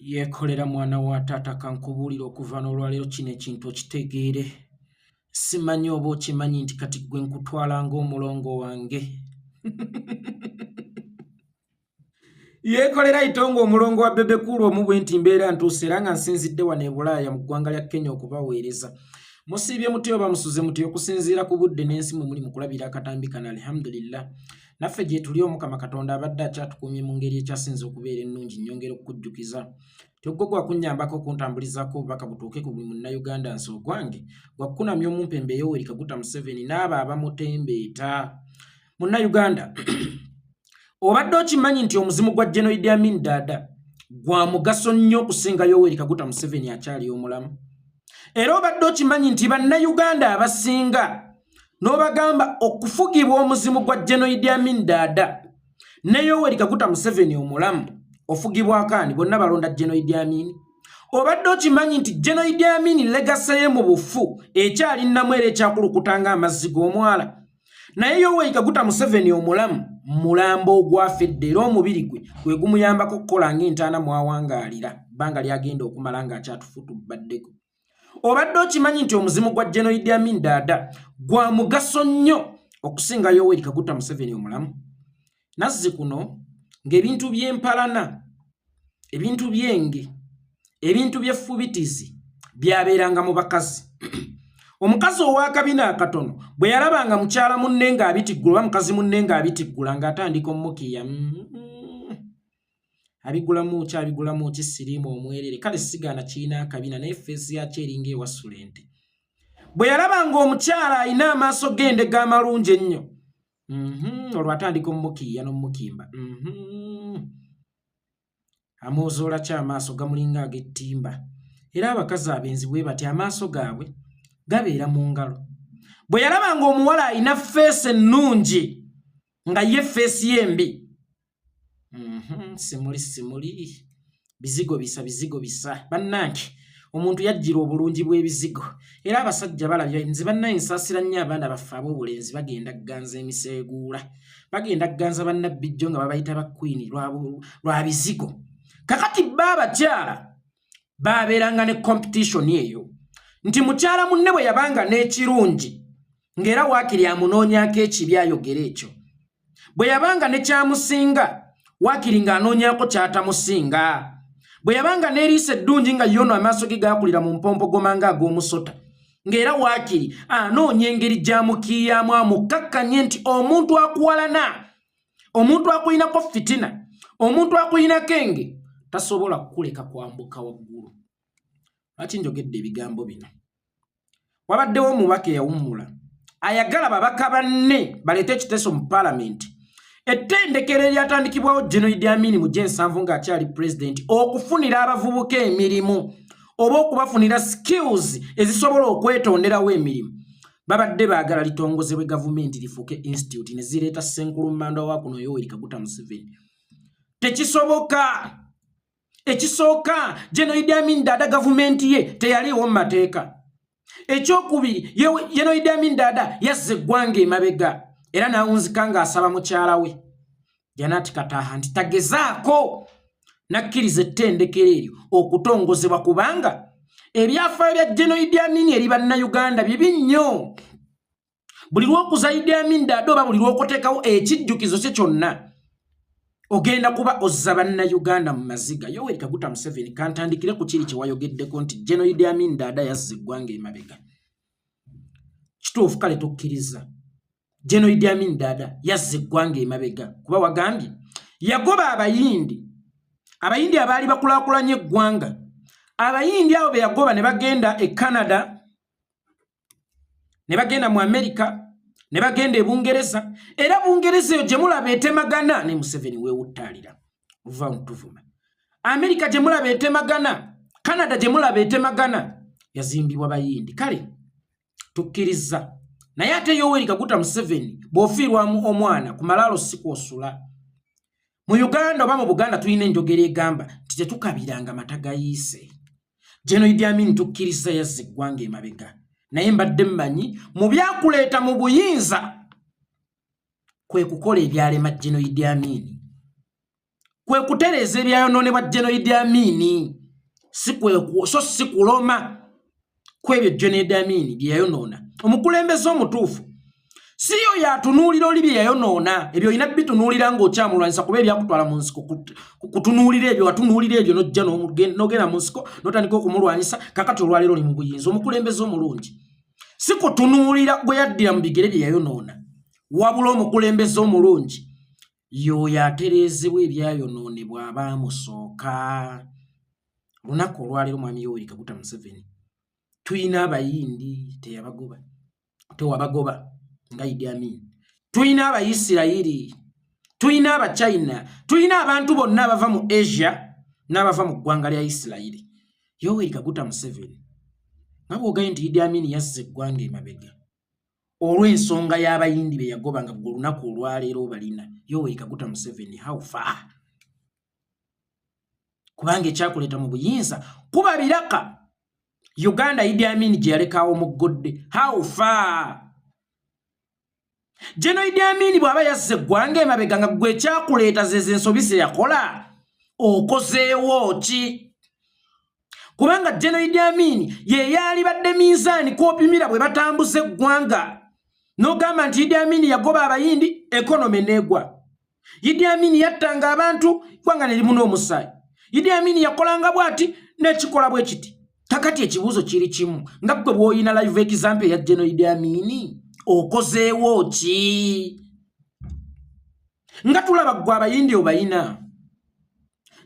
Yeekolera mwana wa taata kankubuulire okuva n'olwaleero kino ekintu okitegeere. Simanyi oba okimanyi nti kati ggwe nkutwala ng'omulongo wange. Yeekolera Itongo omulongo wa Bebe Cool omu bwe nti mbeera ntuuse era nga nsinzidde wano e Bulaaya mu ggwanga lya Kenya okubaweereza. Musiibye mutya oba musuze mutya okusinziira ku budde n'ensi mwe muli mu kulabira akatambi kano alhamdulillah. Naffe gyetuli Omukama Katonda abadde akyatukuumye mu ngeri ekyasinze okubeera ennungi nnyongera okukujjukiza nti ogwo gwa kunnyambako okuntambulizaako obubaka butuuke ku buli Munnayuganda nsi ogwange gwa kukunamya omumpembe Yoweri Kaguta Museveni n'abo abamutembeeta. Munnayuganda obadde okimanyi nti omuzimu gwa General Idi Amin Dada gwa mugaso nnyo okusinga Yoweri Kaguta Museveni akyali omulamu? Era obadde okimanyi nti Bannayuganda abasinga n'obagamba okufugibwa omuzimu gwa General Idi Amin Dada ne Yoweri Kaguta Museveni omulamu ofugibwako ani? Bonna balonda General Idi Amin. Obadde okimanyi nti General Idi Amin legacy ye mu bufu ekyali nnamu era ekyakulukuta ng'amazzi g'omwala, naye Yoweri Kaguta Museveni omulamu mulambo ogwafa edda era omubiri gwe gwe gumuyambako okukola ng'entaana mwawangaalira bbanga ly'agenda okumala ng'akyatufutubaddeko. Obadde okimanyi nti omuzimu gwa General Idi Amin Dada gwa mugaso nnyo okusinga Yoweri Kaguta Museveni omulamu? Nazzi kuno ng'ebintu by'empalana, ebintu by'enge, ebintu by'effubitizi byabeeranga mu bakazi. Omukazi ow'akabina akatono bwe yalabanga mukyala munne ng'abitiggula oba mukazi munne ng'abitiggula ng'atandika omukiiya abigulamu ki abigulamu ki siriimu omwerere kale sigaana kirina akabina naye feesi yakyo eringa ewasula ente. Bwe yalabanga omukyala alina amaaso g'endega amalungi ennyo olwo atandika omukiiya n'omukimba amuuzoola ki amaaso gamulinga ag'ettimba. Era abakazi abenzi bwe bati amaaso gaabwe gabeera mu ngalo. Bwe yalabanga omuwala alina feesi ennungi nga ye feesi ye embi simuli simuli bizigo bisa bizigo bisa bannange omuntu yajjira obulungi bw'ebizigo era abasajja balabye nze bannaye nsaasira nnyo abaana baffe ab'obulenzi bagenda kuganza emiseeguula bagenda kuganza bannabbijjo nga babayita ba kwini lwa bizigo. Kakati ba abakyala baabeeranga ne competition eyo nti mukyala munne bwe yabanga n'ekirungi ng'era waakiri amunoonyaako ekibi ayogere ekyo, bwe yabanga ne kyamusinga waakiri ng'anoonyaako kyatamusinga, bwe yabanga n'eriiso eddungi nga yono amaaso ge gaakulira mu mpompogoma ng'ag'omusota ng'era waakiri anoonya engeri gy'amukiiyaamu amukkakkanye nti omuntu akuwalana, omuntu akulinako fitina, omuntu akulinako enge tasobola kukuleka kwambuka waggulu. Lwaki njogedde ebigambo bino? Wabaddewo omubaka eyawummula ayagala babaka banne baleete ekiteeso mu paalamenti ettendekero eryatandikibwawo General Idi Amin mu gy'ensanvu ng'akyali pulezidenti okufunira abavubuka emirimu oba okubafunira skills ezisobola okwetonderawo emirimu. Babadde baagala litongozebwe gavumenti lifuuke institute ne zireeta Ssenkulu Mmandwa wa kuno Yoweri Kaguta Museveni. Tekisoboka. Ekisooka, General Idi Amin Dada gavumenti ye teyaliiwo mu mateeka. Ekyokubiri, General Idi Amin Dada yazza eggwanga emabega era n'awunzika ng'asaba mukyala we Janat Kataha nti tagezaako n'akkiriza ettendekero eryo okutongozebwa kubanga ebyafaayo bya General Idi Amin eri Bannayuganda bibi nnyo. Buli lw'okuza Idi Amin Dada oba buli lw'okuteekawo ekijjukizo kye kyonna ogenda kuba ozza Bannayuganda mu maziga. Yoweri Kaguta Museveni, kantandikire ku kiri kye wayogeddeko nti General Idi Amin Dada yazza eggwanga emabega. Kituufu, kale tukkiriza General Idi Amin Dada yazza eggwanga emabega kuba wagambye yagoba Abayindi, Abayindi abaali bakulaakulanya eggwanga. Abayindi abo be yagoba ne bagenda e Canada, ne bagenda mu Amerika, ne bagenda e Bungereza, era Bungereza eyo gye mulaba etemagana ne Museveni weewuttaalira oluva mutuvuma. Amerika gye mulaba etemagana, Canada gye mulaba etemagana yazimbibwa Bayindi. Kale tukkiriza, naye ate Yoweri Kaguta Museveni bw'ofiirwamu omwana ku malaalo si kw'osula. Mu Uganda oba mu Buganda tulina enjogera egamba nti tetukabiranga mata gayiise. General Idi Amin tukkiriza yazza eggwanga emabega, naye mbadde mmanyi mu byakuleeta mu buyinza kwe kukola ebyalema General Idi Amin, Kwe kutereeza ebyayonoonebwa General Idi Amin, so si kuloma kwebyo General Idi Amin bye yayonoona. Omukulembeze omutuufu si yo yatunuulira oli bye yayonoona. Ebyo olina bitunuulira ng'okyamulwanyisa, kuba ebyakutwala mu nsiko kutunuulira ebyo. Watunuulira ebyo nojja n'ogenda mu nsiko n'otandika okumulwanyisa. Kakati olwaleero oli mu buyinza. Omukulembeze omulungi si kutunuulira gwe yaddira mu bigere bye yayonoona, wabula omukulembeze omulungi y'oyo atereezebwa ebyayonoonebwa abaamusooka. Olunaku olwaleero, Mwami Yoweri Kaguta Museveni, tuyina Abayindi, teyabagoba, tewabagoba nga Idi Amin. Tuyina Abayisirayiri, tuyina Abachina, tuyina abantu bonna abava mu Asia n'abava mu ggwanga lya Isirayiri. Yoweri Kaguta Museveni, nga bw'ogaye nti Idi Amin yazza eggwanga emabega olw'ensonga y'Abayindi be yagoba, nga gwe olunaku olwaleero obalina, Yoweri Kaguta Museveni, how far? Kubanga ekyakuleeta mu buyinza kuba biraka Uganda Idi Amin gye yalekawo muggodde. How far? General Idi Amin bw'aba yazza eggwanga emabega, nga gwe ekyakuleeta zezo ensobi ze yakola, okozeewo ki? Kubanga General Idi Amin ye yalibadde minzaani kw'opimira bwe batambuza eggwanga, n'ogamba nti Idi Amin yagoba Abayindi, economy neegwa. Idi Amin yattanga abantu, ggwanga ne limu n'omusaayi. Idi Amin yakolanga bw'ati n'ekikola bwe kiti. Kakati ekibuuzo kiri kimu: nga ggwe bw'olina live example eya General Idi Amin, okozeewo ki? Nga tulaba ggwe Abayindi obayina,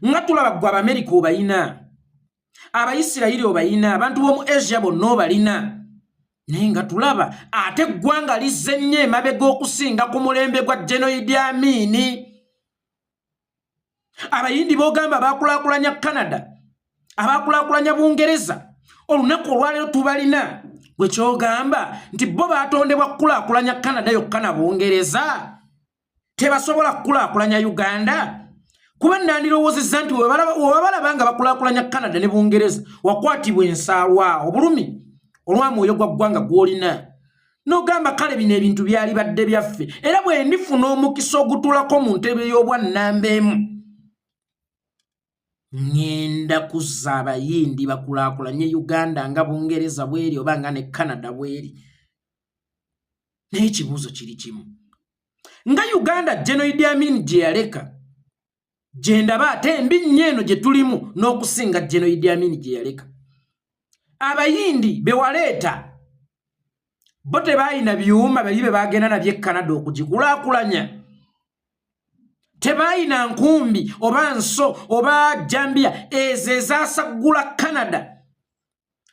nga tulaba ggwe Abamerika obayina, Abayisirayiri obayina, abantu b'omu Asia bonna obalina, naye nga tulaba ate eggwanga lizze nnyo emabega okusinga ku mulembe gwa General Idi Amin. Abayindi b'ogamba abakulaakulanya Canada, abakulaakulanya Bungereza, olunaku olwaleero tubalina. Gwe kyogamba nti bo batondebwa kukulaakulanya Canada yokka na Bungereza, tebasobola kukulaakulanya Uganda? Kuba nandirowoozezza nti webabalaba nga bakulaakulanya Canada ne Bungereza, wakwatibwa ensaalwa, obulumi olwamwoyo gwa ggwanga gw'olina, n'ogamba, kale bino ebintu byali badde byaffe, era bwe ndifuna omukisa ogutulako mu ntebe y'obwannamba emu, ŋŋenda kuzza Abayindi bakulaakulanye Uganda nga Bungereza bweri oba nga ne Canada bweri. Naye ekibuuzo kiri kimu: nga Uganda General Idi Amin gye yaleka gye ndaba ate embi nnyo eno gye tulimu n'okusinga General Idi Amin gye yaleka, Abayindi be waleeta bo tebalina byuma bali be bagenda nabyo e Canada okugikulaakulanya? Tebalina nkumbi oba nso oba jambiya ezo ezasaggula Canada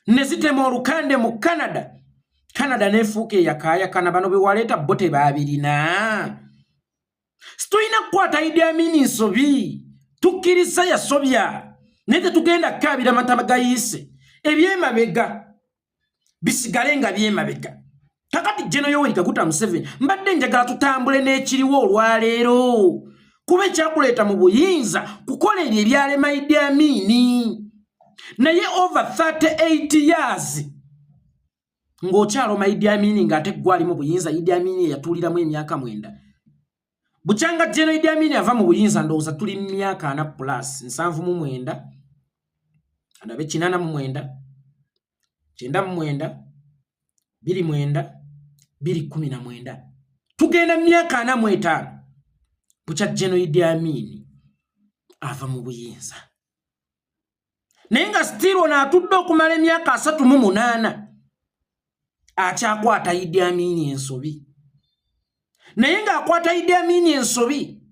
ne zitema olukande mu Canada, Canada nefuuka eyakaayakana? Bano be waleeta bo tebaabirina? Situlina kukwata Idi Amin nsobi. Tukkiriza yasobya, naye tetugenda kukaabira mataba gayiise. Ebyemabega bisigale nga byemabega. Kakati General Yoweri Kaguta Museveni, mbadde njagala tutambule n'ekiriwo olwaleero, kuba ekyakuleeta mu buyinza kukola ebyo ebyalema Idi Amin. Naye over 38 years ng'okyaloma Idi Amin, ng'ate gwali mu buyinza Idi Amin eyatuuliramu emyaka 9. Bukyanga General Idi Amin ava mu buyinza, ndowooza tuli mu myaka 40 plus, 79, andabe, 89, 99, 2009, 2019, tugenda mu myaka 45 bukya General Idi Amin ava mu buyinza, naye nga still ono atudde okumala emyaka 38 akyakwata Idi Amin ensobi. Naye ng'akwata Idi Amin ensobi,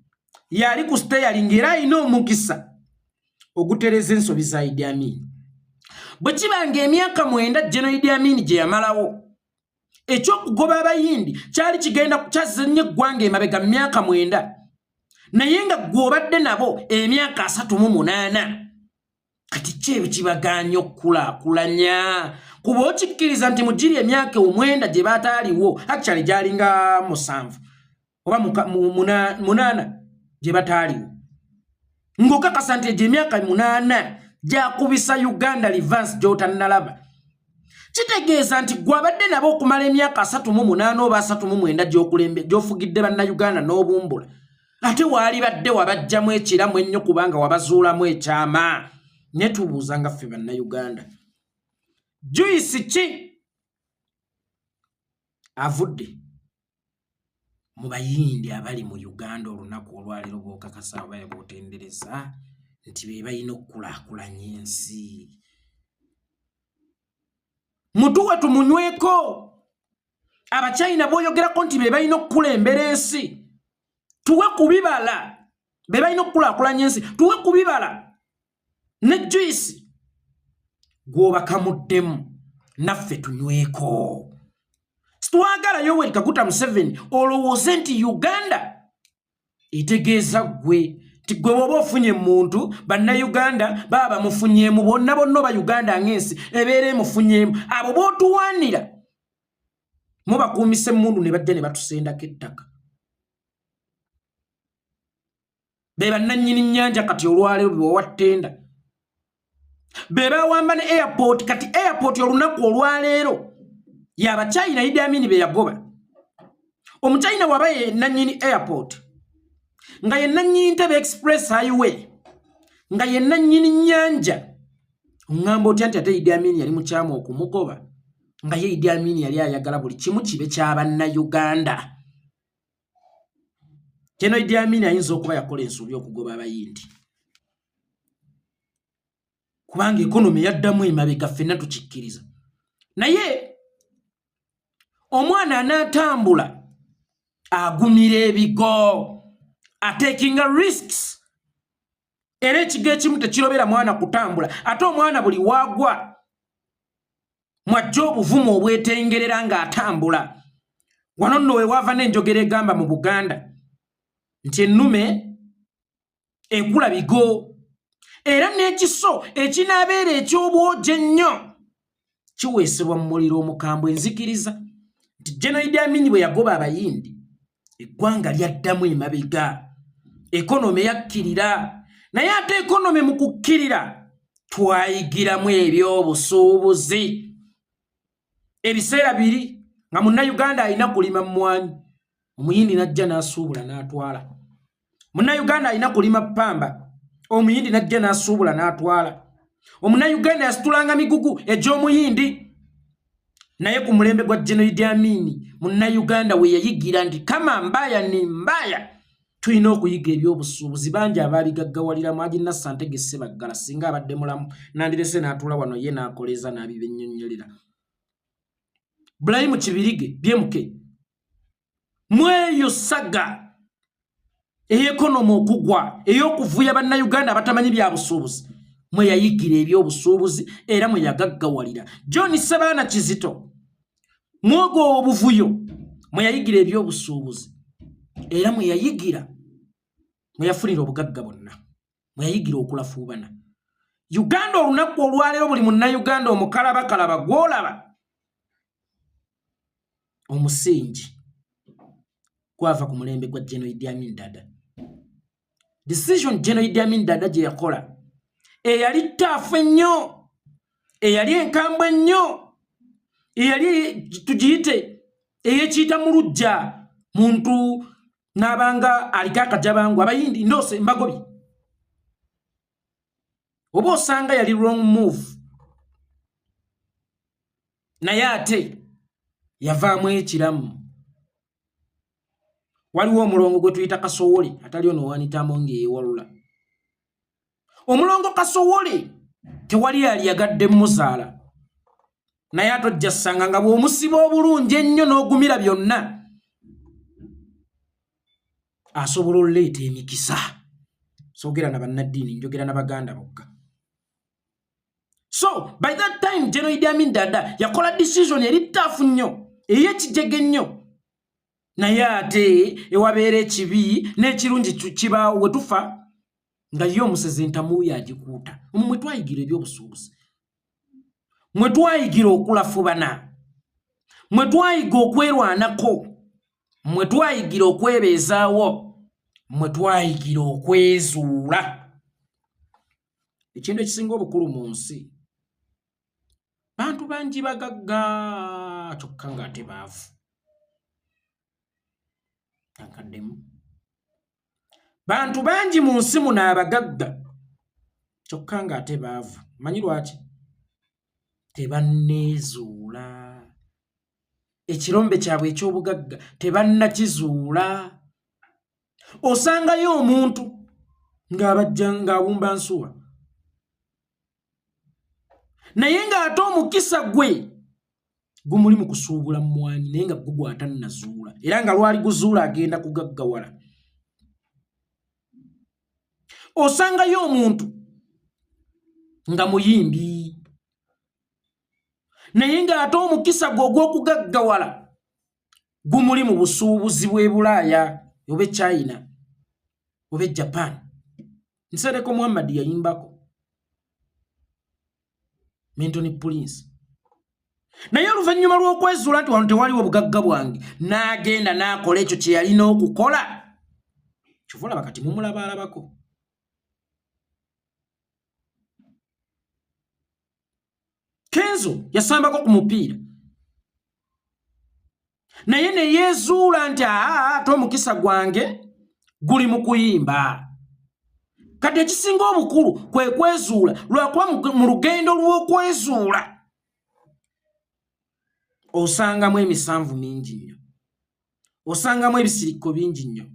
yali ku steering era alina omukisa ogutereza ensobi za Idi Amin. Bwe kiba nga emyaka 9 General Idi Amin gye yamalawo, ekyokugoba Abayindi kyali kigenda kyazza nnyo eggwanga emabega mu myaka 9, naye nga gwe obadde nabo emyaka 38, kati ki ebyo kibagaanya okukulaakulanya? Kuba okikkiriza nti mugiri emyaka 9 gye bataaliwo, actually gyalinga 7 oba 8 gye bataaliwo, ng'okakasa nti egyo emyaka 8 gyakubisa Uganda reverse gy'otannalaba, kitegeeza nti gwe abadde nabo okumala emyaka 38 oba 39 gy'ofugidde Bannayuganda n'obumbula. Ate waalibadde wabajjamu ekiramu ennyo kubanga wabazuulamu ekyama. Ne tubuuza nga ffe Bannayuganda, juyisi ki avudde mu Bayindi abali mu Uganda olunaku olwaleero b'okakasa oba b'otendereza nti be balina okukulaakulanya ensi? Mutuwe tumunyweko. Abachina b'oyogerako nti be balina okukulembera ensi, tuwe ku bibala. Be balina okukulaakulanya ensi, tuwe ku bibala ne juice gw'obakamuddemu naffe tunyweko. Sitwagala Yoweri Kaguta Museveni olowooze nti Uganda etegeeza ggwe, nti gwe bw'oba ofunye muntu, Bannayuganda baba bamufunyeemu bonna bonna, oba Uganda ng'ensi ebeera emufunyeemu. Abo b'otuwaanira mubakuumisa emmundu ne bajja ne batusendako ettaka, be bannannyini nnyanja. Kati olwaleero bewawa ttenda, be bawamba ne airport. Kati airport olunaku olwaleero y'Abachina Idi Amini be yagoba. Omuchina waba ye nannyini airport, nga ye nannyini Ntebe Express Highway, nga ye nannyini nnyanja, oŋŋamba otya nti ate Idi Amini yali mukyamu okumugoba, nga ye Idi Amini yali ayagala buli kimu kibe kyabannayuganda? Keno Idi Amini ayinza okuba yakola ensobi okugoba Abayindi, kubanga economy yaddamu emabega, ffenna tukikkiriza. Naye omwana anaatambula agumira ebigo, atakinga risks, era ekigo ekimu tekirobera mwana kutambula. Ate omwana buli waagwa mwajja obuvumu obwetengerera ng'atambula. Wano nno wewaava n'enjogera egamba mu Buganda nti ennume ekula bigo, era n'ekiso ekinaabeera eky'obwogi ennyo kiweesebwa mu muliro omukambwe. Enzikiriza nti General Idi Amin bwe yagoba Abayindi, eggwanga lyaddamu emabega, economy yakkirira. Naye ate economy mu kukkirira twayigiramu ebyobusuubuzi. Ebiseera biri nga Munnayuganda alina kulima mmwanyi, Omuyindi n'ajja n'asuubula n'atwala. Munnayuganda alina kulima ppamba, Omuyindi n'ajja n'asuubula n'atwala. Omunnayuganda yasitulanga migugu egy'Omuyindi. Naye ku mulembe gwa General Idi Amini, Munnayuganda we yayigira nti kama mbaya ni mbaya, tulina okuyiga ebyobusuubuzi. Bangi abaabigaggawaliramu. Agina Santege Ssebaggala singa abadde mulamu, nandirese n'atuula wano ye n'akoleeza n'abibennyonnyolera. Bulayimu Kibirige byemuke mweyo saga ey'economy okugwa, ey'okuvuya Bannayuganda abatamanyi bya busuubuzi, mwe yayigira ebyobusuubuzi era mwe yagaggawalira. John Sebaana Kizito, mwogo obuvuyo mwe yayigira ebyobusuubuzi era mwe yayigira, mwe yafunira obugagga bwonna, mwe yayigira okulafuubana. Uganda olunaku olwaleero, buli Munnayuganda omukalabakalaba gw'olaba, omusingi gwava ku mulembe gwa General Idi Amin Dada. Decision General Idi Amin Dada gye yakola eyali taafu ennyo, eyali enkambwe ennyo, eyali tugiyite eyekiyita mu luggya, muntu n'abanga aliko akajabangu, Abayindi ndoose mbagobye, oba osanga yali wrong move, naye ate yavaamu ekiramu. Waliwo omulongo gwe tuyita Kasowole, atali ono wanitamo ng'eyewalula. Omulongo Kasowole tewali yali yagadde muzaala, naye ate ojja ssanga nga bw'omusiba obulungi ennyo n'ogumira byonna, asobola oleeta emikisa. Soogera na bannaddiini, njogera na Baganda bokka. So by that time General Idi Amin Dada yakola decision eri taafu nnyo, ey'ekijege ennyo, naye ate ewabeera ekibi n'ekirungi kibaawo. We tufa nga ye omusezi entamu yagikuuta. Omwo mwe twayigira ebyobusuubuzi, mwe twayigira okulafubana, mwe twayiga okwerwanako, mwe twayigira okwebeezaawo, mwe twayigira okwezuula. Ekintu ekisinga obukulu mu nsi, bantu bangi bagagga kyokka ng'ate baavu. Ankaddemu. Bantu bangi mu nsi muno abagagga kyokka ng'ate baavu. Manyi lwaki? Tebanneezuula. Ekirombe kyabwe eky'obugagga tebannakizuula. Osangayo omuntu ng'abajja ng'awumba nsuwa naye ng'ate omukisa gwe gumuli mu kusuubula mmwanyi naye nga gwo gwatannazuula era nga lwali guzuula agenda kugaggawala. Osangayo omuntu nga muyimbi naye ng'ate omukisa gwe ogw'okugaggawala gumuli mu busuubuzi bw'e Bulaaya oba e China oba e Japan. Nsereko Muhammad yayimbako Mentoni Prince naye oluvannyuma lw'okwezuula nti wano tewaliwo bugagga bwange n'agenda n'akola ekyo kye yalina okukola. Kyova olaba kati mumulabaalabako. Kenzo yasambako ku mupiira naye ne yeezuula nti aa ate omukisa gwange guli mu kuyimba. Kati ekisinga obukulu kwe kwezuula, lwakuba mu lugendo lw'okwezuula osangamu emisanvu mingi nnyo, osangamu ebisirikko bingi nnyo,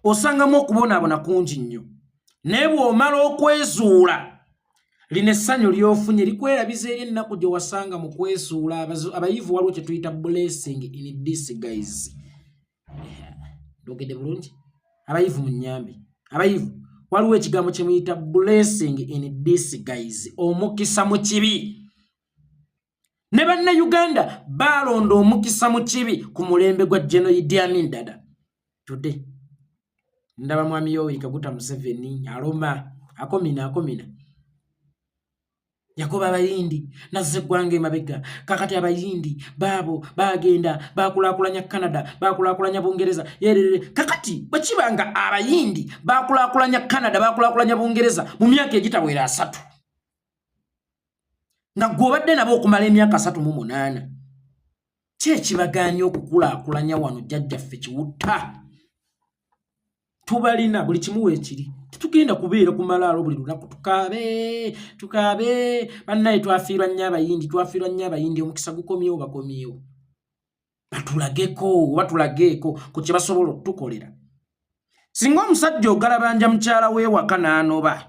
osangamu okubonaabona kungi nnyo. Naye bw'omala okwezuula, lino essanyu ly'ofunye likwerabiza eri ennaku gye wasanga mu kwezuula. Abayivu waliwo kye tuyita blessing in disguise. Ndogedde bulungi? Abayivu mu nnyambi, abayivu waliwo ekigambo kye muyita blessing in disguise, omukisa mu kibi. Ne bannayuganda baalonda omukisa mu kibi ku mulembe gwa General Idi Amin Dada. Today ndaba mwami Yoweri Kaguta Museveni aloma akomina akomina yagoba abayindi nazza eggwanga emabega. Kakati abayindi baabo bagenda bakulaakulanya Canada, bakulaakulanya Bungereza yerere. Kakati bwe kiba nga abayindi bakulaakulanya Canada, bakulaakulanya Bungereza mu myaka egitawera 30, nga gwe obadde nabo okumala emyaka 38, ki ekibagaanye okukulaakulanya wano? Jjajjaffe Kiwutta, tubalina buli kimu weekiri. Tetugenda kubeera ku malaalo buli lunaku tukaabe tukaabe bannaye twafiirwa nnyo abayindi, twafiirwa nnyo abayindi. Omukisa gukomyewo, bakomyewo batulageko oba tulageeko ku kye basobola otukolera. Singa omusajja ogalabanja mukyala w'ewaka n'anoba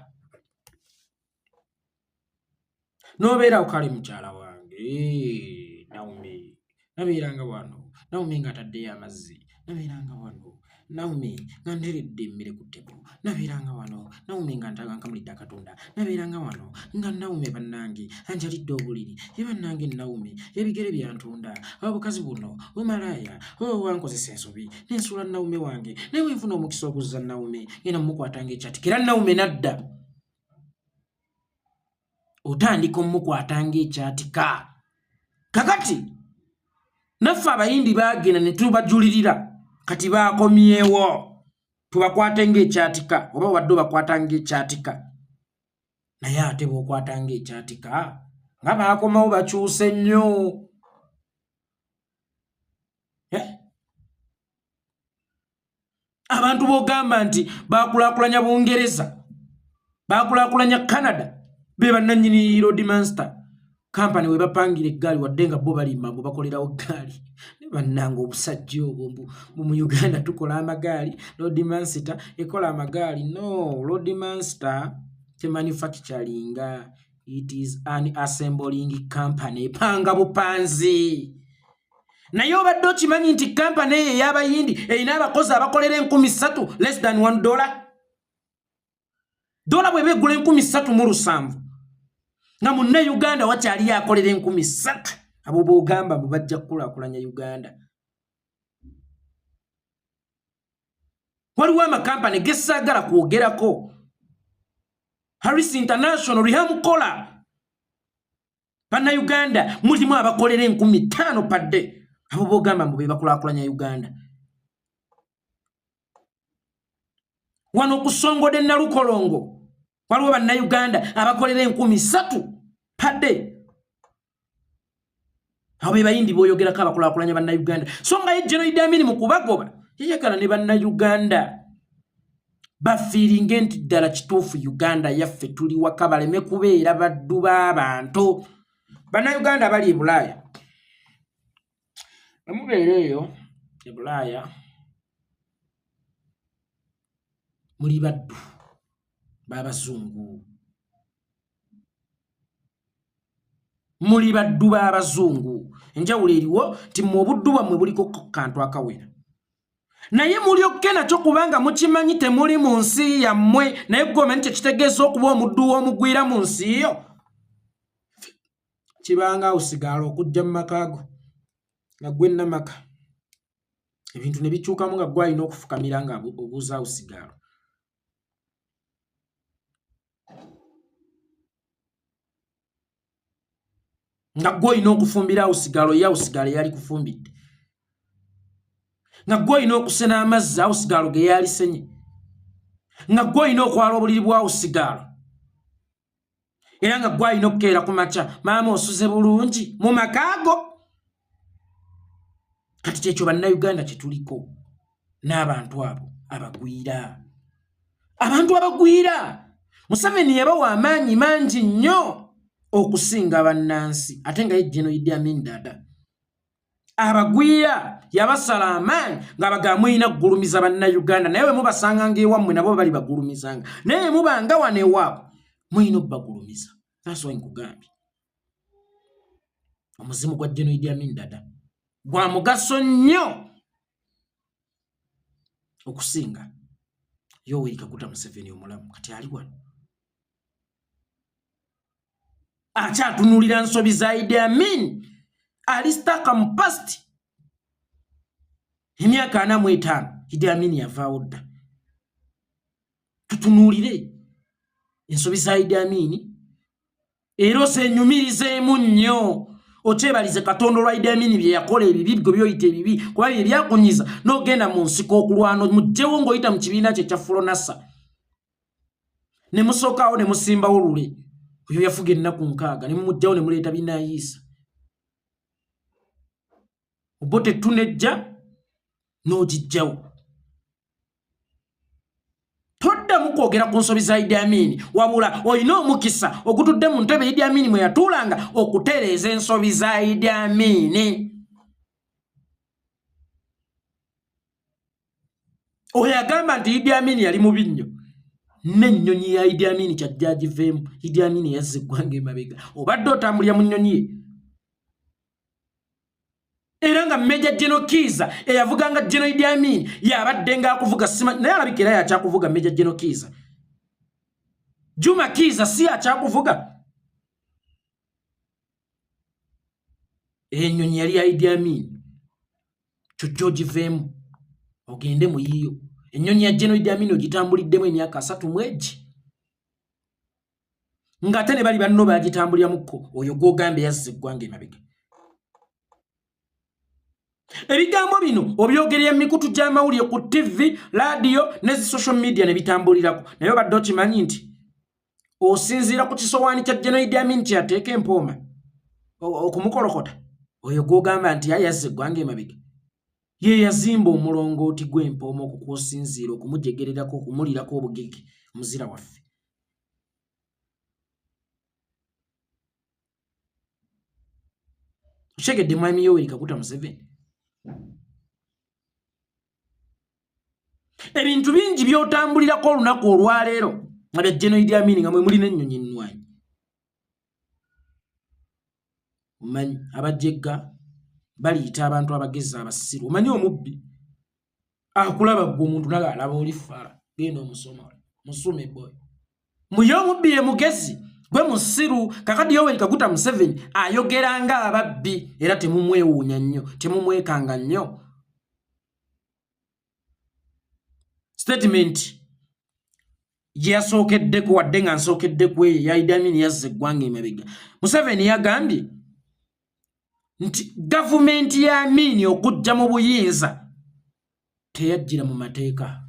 n'obeerawo, kale mukyala wange Naomi, nabeeranga wano Naomi ng'ataddeyo amazzi, nabeeranga wano Naomi nga nteredde emmere ku table, nabeeranga wano Naomi nga nkamulidde akatunda, nabeeranga wano nga Naomi bannange anjalidde obuliri, ye bannange Naomi ebigere byantunda, obukazi buno bumalaaya, wankozesa ensobi nensuula Naomi wange, naye wenfuna omukisa okuzza Naomi ngenda mumukwata ng'ekyatika. Era Naomi nadda otandika omukwata ng'ekyatika. Kakati naffe abayindi baagenda ne tubajulirira, kati baakomyewo tubakwate ng'ekyatika. Oba obadde obakwata ng'ekyatika, naye ate bw'okwata ng'ekyatika nga baakomawo bakyuse nnyo. Abantu b'ogamba nti bakulaakulanya Bungereza, bakulaakulanya Canada, be bannannyini Roadmaster kampani we bapangira eggaali, wadde nga bo balima mbu bakolerawo ggaali. Ne bannanga obusajja obwo mbu mu Uganda tukola amagaali, Roadmaster ekola amagaali. No, Roadmaster temanufacturinga, it is an assembling company, epanga bupanzi. Naye obadde okimanyi nti kampani eyo ey'abayindi erina abakozi abakolera 3000 less than $1? Dola bweba egula 3700, nga munnauganda wakyaliyo akolera 3000. Abo bwogamba mbu bajja kukulaakulanya Uganda. Waliwo amakampani gesaagala kwogerako, Harris International, Rihamukola. Bannayuganda mulimu abakolera 5000 padde. Abo bogamba mbu be bakulaakulanya Uganda. Wano okusongoda Nalukolongo waliwo bannayuganda abakolera 3000 padde. Abo be bayindi boyogerako abakulaakulanya bannayuganda. So nga ye General Idi Amin mu kubagoba yayagala ne bannayuganda. Bafiiringe nti ddala kituufu Uganda yaffe, tuli waka, baleme kubeera baddu b'abantu. Bannayuganda bali e Bulaaya, bwe mubeera eyo e Bulaaya muli baddu b'abazungu, muli baddu b'abazungu. Enjawulo eriwo nti mmwe obuddu bwammwe buliko kantu akawera, naye mulyokke nakyo kubanga mukimanyi temuli mu nsi yammwe. Naye gwe omanyi kyekitegeeza okuba omuddu w'omugwira mu nsi yo? Kibanga awusigaala okujja mu maka go nga gwe nnamaka, ebintu ne bikyukamu nga gwe alina okufukamira nga obuuza awusigaalo. Nga gwe olina okufumbira awusigalo, ye awusigalo eyali kufumbidde. Nga gwe olina okusena amazzi awusigalo ge yalisenye. Nga gwe olina okwala obuliri bwa awusigalo, era nga gwe alina okukeera ku makya, maama osuze bulungi mu maka go. Kati kyekyo Bannayuganda kyetuliko n'abantu abo abagwira, abantu abagwira. Museveni yabawa amaanyi mangi nnyo okusinga bannansi, ate nga ye General Idi Amin Dada abagwira yabasala amaanyi ng'abagamba mulina kugulumiza Bannayuganda, naye bwe mubasanga ng'ewammwe nabo bali bagulumizanga, naye mubanga wano ewaabwe mulina obbagulumiza. That's why nkugambye omuzimu gwa General Idi Amin Dada gwa mugaso nnyo okusinga Yoweri Kaguta Museveni omulamu. Kati ali wano akyatunulira nsobi za Idi Amin, ali stuck mu past. Emyaka 45 Idi Amin yavaawo dda. Tutunuulire ensobi za Idi Amin era osenyumirizeemu nnyo, okyebalize Katonda olwa Idi Amin bye yakola ebibi, gwe byoyita ebibi, kuba bye byakunyiza n'ogenda mu nsiko okulwana mugjewo ng'oyita mu kibiina kye ekya Fronasa, ne musookaawo ne musimbawo lule oyo yafuga ennaku 60, ne mumuggyawo ne muleeta Binayiisa. Obo tetunejja n'ogijjawo. Toddamu kwogera ku nsobi za Idi Amin, wabula olina omukisa ogutudde mu ntebe Idi Amin mwe yatuulanga okutereeza ensobi za Idi Amin. Oyo agamba nti Idi Amin yali mubi nnyo, n'ennyonyi ya Idi Amin kyajja agiveemu. Idi Amin yazza eggwanga emabega, obadde otambulira mu nnyonyi ye. Era nga Major General Kiiza eyavuganga General Idi Amin yabadde ng'akuvuga, sima naye alabika era yakyakuvuga. Major General Kiiza, Juma Kiiza, si yakyakuvuga? Ennyonyi yali ya Idi Amin, kyojja ogiveemu ogende mu yiyo. Ennyonyi ya General Idi Amin ogitambuliddemu emyaka 30 mu egi, ng'ate ne bali banno bagitambuliramuko. Oyo gw'ogambye yazza eggwanga emabega, ebigambo bino obyogerera mu mikutu gy'amawulire, ku TV, laadiyo ne zi social media ne bitambulirako, naye obadde okimanyi nti osinziira ku kisowaani kya General Idi Amin kyeyateeka empooma okumukolokota? Oyo gw'ogamba nti yazza eggwanga emabega ye yazimba omulongooti gw'empooma okukwosinziira okumujegererako, okumulirako obugege, omuzira waffe. Okyegedde, Mwami Yoweri Kaguta Museveni? Ebintu bingi by'otambulirako olunaku olwaleero nga bya General Idi Amin, nga mwe mulina ennyonyi ennwanyi. Omanyi abajegga baliyita abantu abagezi abasiru. Omanyi omubbi akulaba gwe omuntu naga alaba oli fala, genda omusoma musume boy muye. Omubbi ye mugezi, gwe musiru. Kakati Yoweri Kaguta Museveni ayogera nga ababbi, era temumwewuunya nnyo, temumwekanga nnyo. Statement gye yasookeddeko, wadde nga nsookeddeku eyo ya Idi Amin yazza eggwanga emabega, Museveni yagambye nti gavumenti ya Amini okujja mu buyinza teyajjira mu mateeka.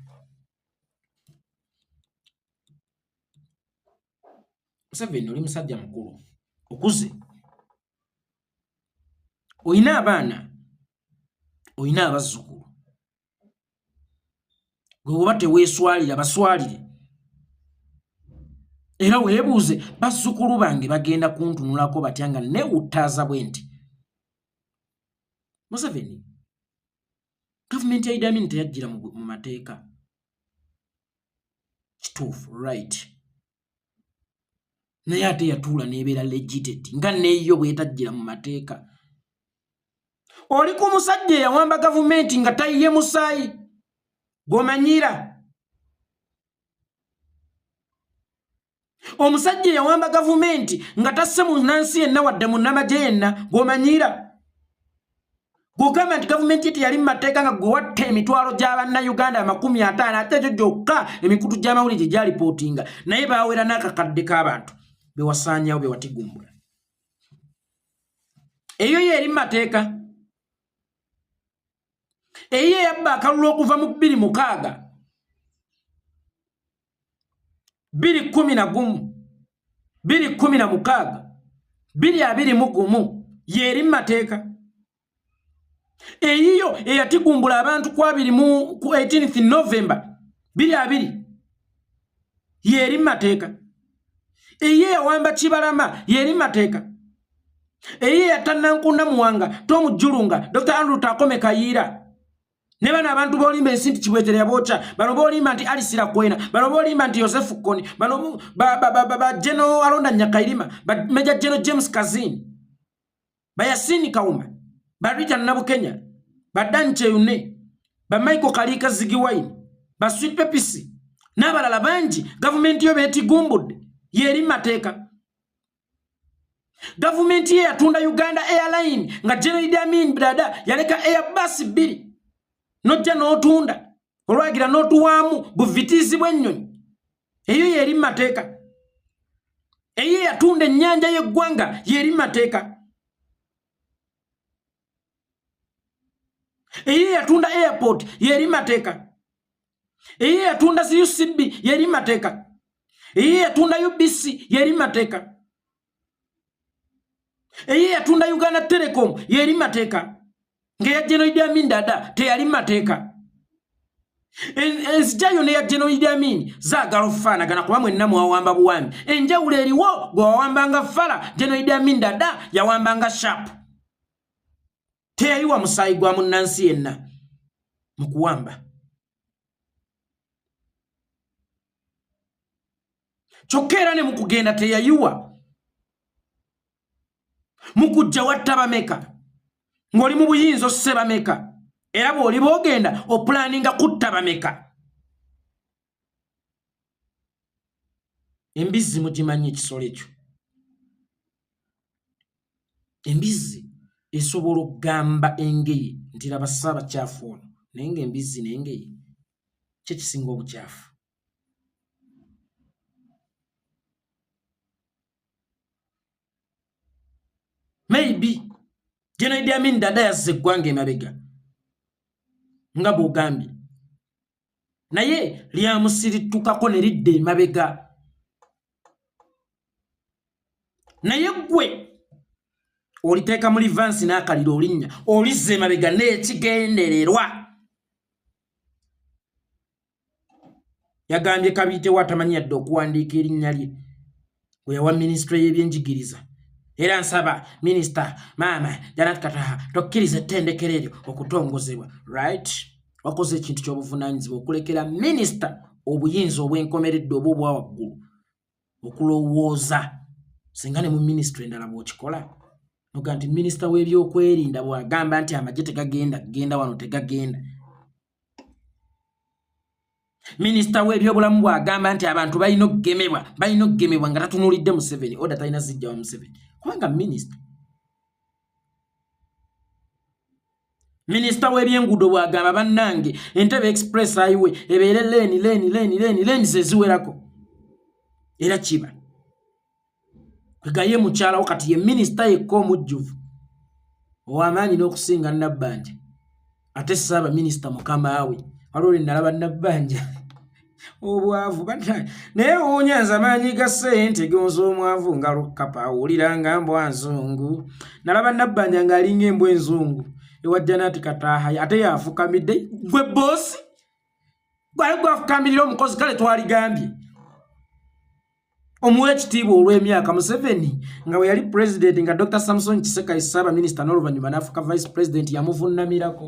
Museveni, oli musajja mukulu, okuze, olina abaana, olina abazzukulu. Gwe oba teweeswalira baswalire. Era weebuuze bazzukulu bange bagenda kuntunulako batya nga neewuttaaza bwe nti. Museveni gavumenti ya Idi Amin teyajjira mu mateeka. Kituufu, right. Naye ate yatuula n'ebeera legited nga neeyo bw'etajjira mu mateeka. Oli ku musajja eyawamba gavumenti nga tayiye musaayi gw'omanyiira. Omusajja eyawamba gavumenti nga tasse munnansi yenna wadde munnamagye yenna gw'omanyiira. Gw'ogamba nti gavumenti ye teyali mu mateeka nga gwe watta emitwalo gya bannayuganda 50, ate ekyo gyokka emikutu gy'amawulire gye gyalipootinga, naye baawera n'akakadde k'abantu be wasaanyawo be watigumbula. Eyo ye eri mu mateeka. Eyo eyabba akalulu okuva mu 2006, 2011, 2016, 2021 yeeri mu mateeka. Eyiyo eyatigumbula abantu ku abiri mu ku 18th November 2020 yeeri mu mateeka. Eyiyo eyawamba Kibalama yeeri mu mateeka. Eyiyo eyatta Nankunda Muwanga, Tom Jjulunga, Dr. Andrew Takome Kayiira ne bano abantu b'olimba ensi nti Kibwetere yabookya, bano b'olimba nti Alice Lakwena, bano b'olimba nti Yosefu Kony, bano ba General Alonda Nyakairima, ba Major General James Kazini, ba Yasini Kauma, ba Rita Nabukenya, ba Dan Kyeyune, ba Michael Kaliika Ziggy Wine, ba Sweet Pepisi n'abalala bangi. Gavumenti yo beetigumbudde yeeri mu mateeka. Gavumenti ye yatunda Uganda Airline nga General Idi Amin Dada yaleka Airbus 2, nojja n'otunda olwagira n'otuwaamu buvitiizi bw'ennyonyi. Eyo yeeri mu mateeka. Eyo yatunda ennyanja y'eggwanga yeeri mu mateeka. Eyo yatunda airport yeeri mu mateeka. Eyo yatunda zi UCB yeeri mu mateeka. Eyo yatunda UBC yeeri mu mateeka. Eyo yatunda Uganda Telecom yeeri mu mateeka. Ng'eya General Idi Amin Dada teyali mu mateeka. Enzija yo n'eya General Idi Amin zaagala okufaanagana kuba mwenna mwawamba buwambi. Enjawulo eriwo, gwe wawambanga fala, General Idi Amin Dada yawambanga sharp. Teyayiwa musaayi gwa munnansi yenna mu kuwamba. Kyokka era ne mu kugenda teyayiwa. Mu kujja watta bameka? Ng'oli mu buyinza osse bameka? Era bw'oliba ogenda opulaninga kutta bameka? Embizzi mugimanyi ekisolo ekyo. Embizzi esobola okugamba engeye nti laba ssaabakyafu ono, naye ng'embizzi n'engeye kye kisinga obukyafu. Maybe General Idi Amin Dada yazza eggwanga emabega nga bw'ogambye, naye lyamusirittukako ne lidda emabega. Naye ggwe oliteeka mu livansi n'akaliro olinnya olizza emabega n'ekigendererwa. Yagambye Kabiitewo atamanyi yadde okuwandiika erinnya lye gwe yawa minisitule y'ebyenjigiriza. Era nsaba minisita maama Janet Kataha tokkiriza ettendekero eryo okutongozebwa. Right, wakoze ekintu ky'obuvunaanyizibwa okulekera minisita obuyinza obwenkomeredde oba obwa waggulu okulowooza. Singa ne mu minisitule endala bw'okikola noga nti minisita w'ebyokwerinda bw'agamba nti amagye tegagenda kugenda wano tegagenda, minisita w'ebyobulamu bw'agamba nti abantu balina okugemebwa balina okugemebwa nga tatunuulidde Museveni, oda talina zijja wa Museveni kubanga minisita. Minisita w'ebyenguudo bw'agamba bannange Entebbe Express Highway ebeere leeni leeni leeni leeni leeni ze ziwerako, era kiba kwegaye mukyalawo kati ye minisita yekka omujjuvu ow'amaanyi n'okusinga Nabbanja, ate ssaaba minisita mukamaawe. Waliwo lwe nalaba Nabbanja obwavu bannange, naye wonyanza amaanyi ga ssente gonza omwavu nga lukapa awulira nga mbwa nzungu. Nalaba Nabbanja ng'alinga embwa enzungu ewa Janati Kataaha, ate yafukamidde. Gwe boosi, Gwali gwafukamirira omukozi, kale twaligambye omuwa ekitiibwa olw'emyaka. Museveni nga bwe yali pulezidenti, nga Dr Samson Kiseka ye ssaabaminisita, n'oluvannyuma n'afuuka vice president, yamuvunnamirako.